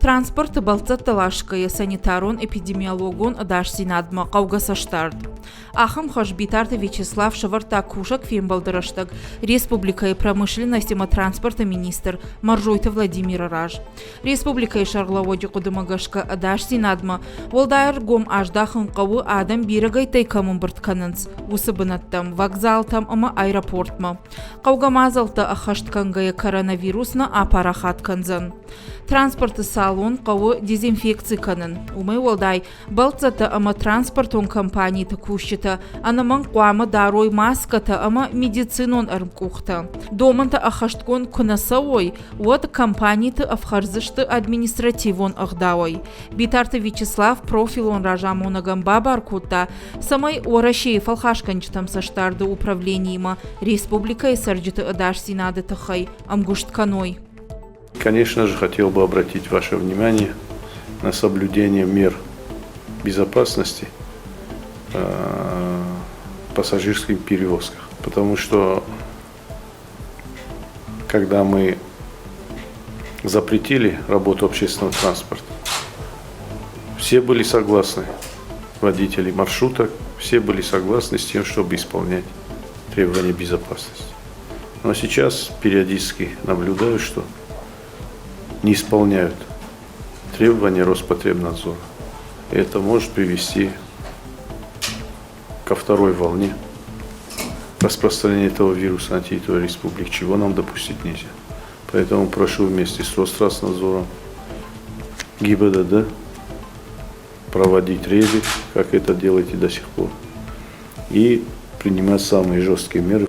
Транспорты бӕлццӕттӕ ласгӕйӕ санитарон-эпидемиологон ӕдасдзинадмӕ хъӕугӕ цӕстдард. Ахӕм хӕс Битарты Вячеслав сӕвӕрдта кусӕг фембӕлды рӕстӕг республикӕйы промышленность ӕмӕ транспорты министр Мӕрзойты Владимиры раз. Республикӕйы сӕргълӕууӕджы хъуыдымӕ гӕсгӕ ӕдасдзинадмӕ уӕлдай ӕргом аздахын хъӕуы адӕм бирӕгӕйттӕй кӕм ӕмбырд кӕнынц, уыцы бынӕттӕм, вокзалтӕм ӕмӕ аэропортмӕ. Хъӕугӕ мадзӕлттӕ ӕххӕст кӕнгӕйӕ коронавирус нӕ апарахат кӕндзӕн. Транспорты салон хъӕуы дезинфекци кӕнын. Уымӕй уӕлдай, бӕлццӕттӕ ӕмӕ транспортон компаниты кусджытӕ ӕнӕмӕнг хъуамӕ дарой маскӕтӕ ӕмӕ медицинон ӕрмкъухтӕ. Домӕнтӕ ӕххӕстгонд куы нӕ цӕуой, уӕд компаниты ӕфхӕрдзысты административон ӕгъдауӕй. Битарты Вячеслав профилон разамонӕгӕн бабар кодта, цӕмӕй Уӕрӕсейы фӕлхасгӕнджытӕм цӕстдарды управлениимӕ республикӕйы цӕрджыты ӕдасдзинады тыххӕй ӕмгуыст кӕной. Конечно же, хотел бы обратить ваше внимание на соблюдение мер безопасности в пассажирских перевозках, потому что когда мы запретили работу общественного транспорта, все были согласны, водители маршруток, все были согласны с тем, чтобы исполнять требования безопасности. Но сейчас периодически наблюдаю, что не исполняют требования Роспотребнадзора. Это может привести ко второй волне распространения этого вируса на территории республики, чего нам допустить нельзя. Поэтому прошу вместе с Ространснадзором, ГИБДД проводить рейды, как это делаете до сих пор, и принимать самые жесткие меры.